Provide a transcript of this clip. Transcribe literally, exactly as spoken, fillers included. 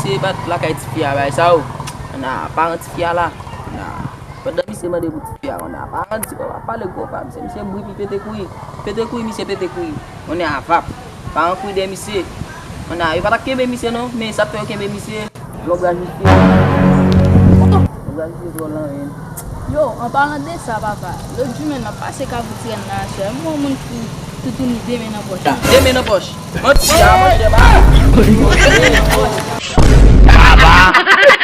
misye pa t lakay tifi a, bagay sa yo. Kònè a, paran tifi a la. Kònè a, pandan misye mande pou tifi a, kònè a, paran di, w ap pale gwo pa misye, misye bri pi pete kouri. Pete kouri, misye pete kouri. Kònè a, vap. Paran kouri dèyè misye. Kònè a, yo pa t ap kenbe misye non, men sa k fè yo kenbe misye. Lonbraj misye. Lonbraj misye twò lan, men. Yo, an palan de sa, papa, lòt jounen m ap pase Kafou Tirèn nan aswè, m wè yon moun ki toutouni de men nan pòch. De men nan pòch. Manti a, monchè, ba. Papa!